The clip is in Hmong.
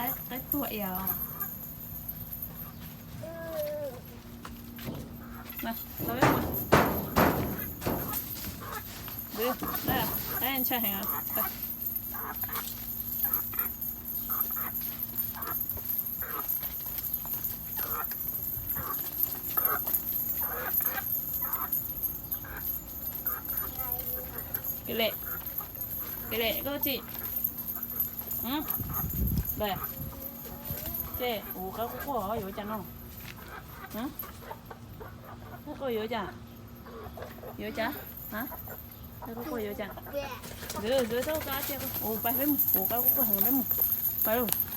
Qaib tuag ias. Tau peb mus. Ntshai heev. Kele, kele koj tsi. Ces ua qaib quaj quaj yuav cas no? Qaib quaj yuav cas? Yuav cas? Qaib quaj quaj yuav cas? Ntxwv, ntxwv txhob ua kab tiag, ua pais peb mus, ua qaib quaj quaj heev peb mus. Pais lauj.